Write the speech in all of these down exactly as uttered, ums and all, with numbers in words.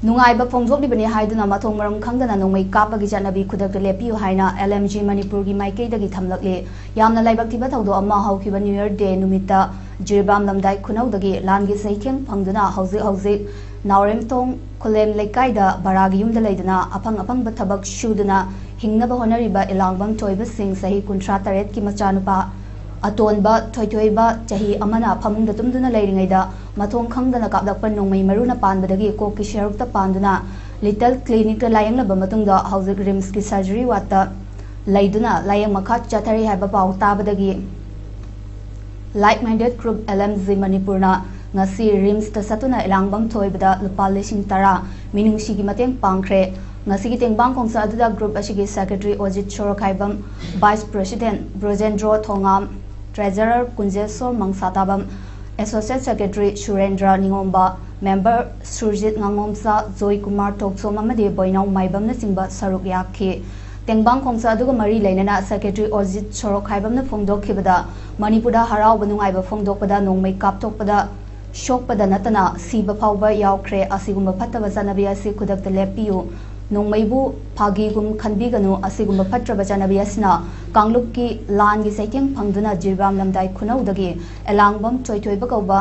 ꯅꯨꯡꯉꯥꯏꯕ ꯐꯣꯡꯗꯣꯛꯂꯤꯕꯅꯤ ꯍꯥꯏꯗꯨꯅ ꯃꯊꯣꯡ ꯃꯔꯝ ꯈꯪꯗꯅ ꯅꯣꯡꯃꯩ ꯀꯥꯞꯄꯒꯤ ꯆꯠꯅꯕꯤ ꯈꯨꯗꯛꯇ ꯂꯦꯞꯄꯤꯌꯨ ꯍꯥꯏꯅ L M G ꯃꯅꯤꯄꯨꯔꯒꯤ ꯃꯥꯏꯀꯩꯗꯒꯤ ꯊꯝꯂꯛꯂꯤ꯫ ꯌꯥꯝꯅ ꯂꯥꯏꯕꯛ ꯊꯤꯕ ꯊꯧꯗꯣꯛ ꯑꯃ, ꯍꯧꯈꯤꯕ New Year Day ꯅꯨꯃꯤꯠꯇ ꯖꯤꯔꯤꯕꯥꯝ ꯂꯝꯗꯥꯏ ꯈꯨꯅꯧꯗꯒꯤ ꯂꯥꯟꯒꯤ ꯆꯩꯊꯦꯡ ꯐꯪꯗꯨꯅ ꯍꯧꯖꯤꯛ ꯍꯧꯖꯤꯛ ꯅꯥꯎꯔꯦꯝꯊꯣꯡ ꯈꯨꯂꯦꯝ ꯂꯩꯀꯥꯏꯗ ꯚꯔꯥꯒꯤ ꯌꯨꯝꯗ ꯂꯩꯗꯨꯅ ꯑꯐꯪ ꯑꯐꯪꯕ ꯊꯕꯛ ꯁꯨꯗꯨꯅ ꯍꯤꯡꯅꯕ ꯍꯣꯠꯅꯔꯤꯕ ꯏꯂꯥꯡꯕꯝ ꯊꯣꯏꯕ ꯁꯤꯡ, ꯆꯍꯤ ꯀꯨꯟꯊ꯭ꯔꯥ ꯇꯔꯦꯠꯀꯤ ꯃꯆꯥꯅꯨꯄꯥ ꯑꯇꯣꯟꯕ ꯊꯣꯏꯊꯣꯏꯕ, ꯆꯍꯤ ꯑꯃꯅ ꯐꯃꯨꯡꯗ ꯇꯨꯝꯗꯨꯅ ꯂꯩꯔꯤꯉꯩꯗ ꯃꯊꯣꯡ ꯈꯪꯗꯅ ꯀꯥꯞꯂꯛꯄ ꯅꯣꯡꯃꯩ ꯃꯔꯨꯅ ꯄꯥꯟꯕꯗꯒꯤ ꯀꯣꯛꯀꯤ ꯁꯦꯔꯨꯛꯇ ꯄꯥꯟꯗꯨꯅ ꯂꯤꯇꯜ ꯀ꯭ꯂꯤꯅꯤꯛꯇ ꯂꯥꯌꯦꯡꯂꯕ ꯃꯇꯨꯡꯗ ꯍꯧꯖꯤꯛ ꯔꯤꯝꯁꯀꯤ ꯁꯔꯖꯔꯤ ꯋꯥꯔꯗꯇ ꯂꯩꯗꯨꯅ ꯂꯥꯌꯦꯡ ꯃꯈꯥ ꯆꯠꯊꯔꯤ ꯍꯥꯏꯕ ꯄꯥꯎ ꯇꯥꯕꯗꯒꯤ Like Minded Group L M G ꯃꯅꯤꯄꯨꯔꯅ ꯉꯁꯤ ꯔꯤꯝꯁꯇ ꯆꯠꯇꯨꯅ ꯏꯂꯥꯡꯕꯝ ꯊꯣꯏꯕꯗ ꯂꯨꯄꯥ ꯂꯤꯁꯤꯡ ꯇꯔꯥ ꯃꯤꯅꯨꯡꯁꯤꯒꯤ ꯃꯇꯦꯡ ꯄꯥꯡꯈ꯭ꯔꯦ꯫ ꯉꯁꯤꯒꯤ ꯇꯦꯡꯕꯥꯡ ꯈꯣꯡꯆꯠ ꯑꯗꯨꯗ group ꯑꯁꯤꯒꯤ secretary ꯑꯣꯖꯤꯠ ꯁꯣꯔꯣꯈꯥꯏꯕꯝ, vice president ꯕ꯭ꯔꯣꯖꯦꯟꯗ꯭ꯔꯣ ꯊꯣꯉꯥꯝ, treasurer ꯀꯨꯟꯖꯦꯁꯣꯔ ꯃꯪꯁꯥꯇꯥꯕꯝ, associate secretary ꯁꯨꯔꯦꯟꯗ꯭ꯔ ꯅꯤꯉꯣꯝꯕ, member Surjit ꯉꯥꯉꯣꯝꯆꯥ, ꯖꯣꯏ ꯀꯨꯃꯥꯔ ꯊꯣꯛꯆꯣꯝ ꯑꯃꯗꯤ ꯕꯣꯏꯅꯥꯎ ꯃꯥꯏꯕꯝꯅꯆꯤꯡꯕ ꯁꯔꯨꯛ ꯌꯥꯈꯤ꯫ ꯇꯦꯡꯕꯥꯡ ꯈꯣꯡꯆꯠ ꯑꯗꯨꯒ ꯃꯔꯤ ꯂꯩꯅꯅ secretary ꯑꯣꯖꯤꯠ ꯁꯣꯔꯣꯈꯥꯏꯕꯝꯅ ꯐꯣꯡꯗꯣꯛꯈꯤꯕꯗ, ꯃꯅꯤꯄꯨꯔꯗ ꯍꯔꯥꯎꯕ ꯅꯨꯡꯉꯥꯏꯕ ꯐꯣꯡꯗꯣꯛꯄꯗ ꯅꯣꯡꯃꯩ ꯀꯥꯞꯊꯣꯛꯄꯗ ꯁꯣꯛꯄꯗ ꯅꯠꯇꯅ ꯁꯤꯕ ꯐꯥꯎꯕ ꯌꯥꯎꯈ꯭ꯔꯦ꯫ ꯑꯁꯤꯒꯨꯝꯕ ꯐꯠꯇꯕ ꯆꯠꯅꯕꯤ ꯑꯁꯤ ꯈꯨꯗꯛꯇ ꯂꯦꯞꯄꯤꯌꯨ꯫ ꯅꯣꯡꯃꯩꯕꯨ ꯐꯥꯒꯤꯒꯨꯝ ꯈꯟꯕꯤꯒꯅꯨ꯫ ꯑꯁꯤꯒꯨꯝꯕ ꯐꯠꯇ꯭ꯔꯕ ꯆꯠꯅꯕꯤ ꯑꯁꯤꯅ ꯀꯥꯡꯂꯨꯞꯀꯤ ꯂꯥꯟꯒꯤ ꯆꯩꯊꯦꯡ ꯐꯪꯗꯨꯅ ꯖꯤꯔꯤꯕꯥꯝ ꯂꯝꯗꯥꯏ ꯈꯨꯅꯧꯗꯒꯤ ꯑꯦꯂꯥꯡꯕꯝ ꯊꯣꯏꯊꯣꯏꯕ ꯀꯧꯕ,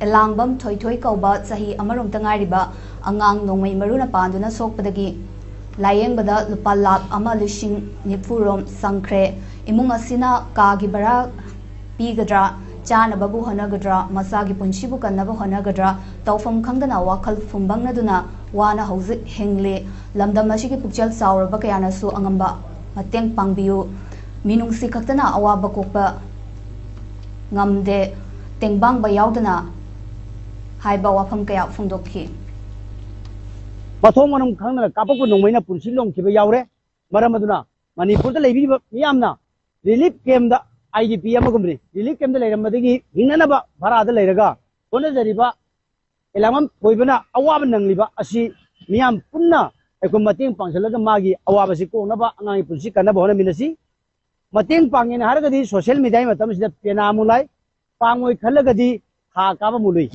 ꯑꯦꯂꯥꯡꯕꯝ ꯊꯣꯏꯊꯣꯏ ꯀꯧꯕ ꯆꯍꯤ ꯑꯃꯔꯣꯝꯇ ꯉꯥꯏꯔꯤꯕ ꯑꯉꯥꯡ ꯅꯣꯡꯃꯩ ꯃꯔꯨꯅ ꯄꯥꯟꯗꯨꯅ ꯁꯣꯛꯄꯗꯒꯤ ꯂꯥꯌꯦꯡꯕꯗ ꯂꯨꯄꯥ ꯂꯥꯈ ꯑꯃ ꯂꯤꯁꯤꯡ ꯅꯤꯐꯨ ꯔꯣꯝ ꯆꯪꯈ꯭ꯔꯦ꯫ ꯏꯃꯨꯡ ꯑꯁꯤꯅ ꯀꯥꯒꯤ ꯚꯔꯥ ꯄꯤꯒꯗ꯭ꯔꯥ, ꯆꯥꯅꯕꯕꯨ ꯍꯣꯠꯅꯒꯗ꯭ꯔꯥ, ꯃꯆꯥꯒꯤ ꯄꯨꯟꯁꯤꯕꯨ ꯀꯟꯅꯕ ꯍꯣꯠꯅꯒꯗ꯭ꯔꯥ, ꯇꯧꯐꯝ ꯈꯪꯗꯅ ꯋꯥꯈꯜ ꯐꯨꯝꯕꯪꯅꯗꯨꯅ ꯋꯥꯅ ꯍꯧꯖꯤꯛ ꯍꯤꯡꯂꯤ꯫ ꯂꯝꯗꯝ ꯑꯁꯤꯒꯤ ꯄꯨꯛꯆꯦꯜ ꯆꯥꯎꯔꯕ ꯀꯌꯥꯅꯁꯨ ꯑꯉꯝꯕ ꯃꯇꯦꯡ ꯄꯥꯡꯕꯤꯌꯨ꯫ ꯃꯤꯅꯨꯡꯁꯤ ꯈꯛꯇꯅ ꯑꯋꯥꯕ ꯀꯣꯛꯄ ꯉꯝꯗꯦ, ꯇꯦꯡꯕꯥꯡꯕ ꯌꯥꯎꯗꯅ ꯍꯥꯏꯕ ꯋꯥꯐꯝ ꯀꯌꯥ ꯐꯣꯡꯗꯣꯛꯈꯤ꯫ ꯃꯊꯣꯡ ꯃꯔꯝ ꯈꯪꯗꯅ ꯀꯥꯞꯄꯛꯄ ꯅꯣꯡꯃꯩꯅ ꯄꯨꯟꯁꯤ ꯂꯣꯝꯈꯤꯕ ꯌꯥꯎꯔꯦ꯫ ꯃꯔꯝ ꯑꯗꯨꯅ ꯃꯅꯤꯄꯨꯔꯗ ꯂꯩꯕꯤꯔꯤꯕ ꯃꯤꯌꯥꯝꯅ relief camp the, I D P ꯑꯃꯒꯨꯝꯕꯅꯤ, relief camp ꯗ ꯂꯩꯔꯝꯕꯗꯒꯤ ꯍꯤꯡꯅꯅꯕ ꯚꯔꯥꯗ ꯂꯩꯔꯒ ꯍꯣꯠꯅꯖꯔꯤꯕ ꯑꯦꯂꯥꯡꯕꯝ ꯊꯣꯏꯕꯅ ꯑꯋꯥꯕ ꯅꯪꯂꯤꯕ ꯑꯁꯤ ꯃꯤꯌꯥꯝ ꯄꯨꯟꯅ ꯑꯩꯈꯣꯏ ꯃꯇꯦꯡ ꯄꯥꯡꯁꯤꯜꯂꯒ ꯃꯥꯒꯤ ꯑꯋꯥꯕꯁꯤ ꯀꯣꯛꯅꯕ, ꯑꯉꯥꯡꯒꯤ ꯄꯨꯟꯁꯤ ꯀꯟꯅꯕ ꯍꯣꯠꯅꯃꯤꯟꯅꯁꯤ꯫ ꯃꯇꯦꯡ ꯄꯥꯡꯒꯦꯅ ꯍꯥꯏꯔꯒꯗꯤ social media ꯒꯤ ꯃꯇꯝꯁꯤꯗ ꯄꯦꯅꯥ ꯑꯃꯨꯛ ꯂꯥꯏ, ꯄꯥꯡꯉꯣꯏ ꯈꯜꯂꯒꯗꯤ ꯊꯥ ꯀꯥꯕ ꯑꯃꯨꯛ ꯂꯨꯏ꯫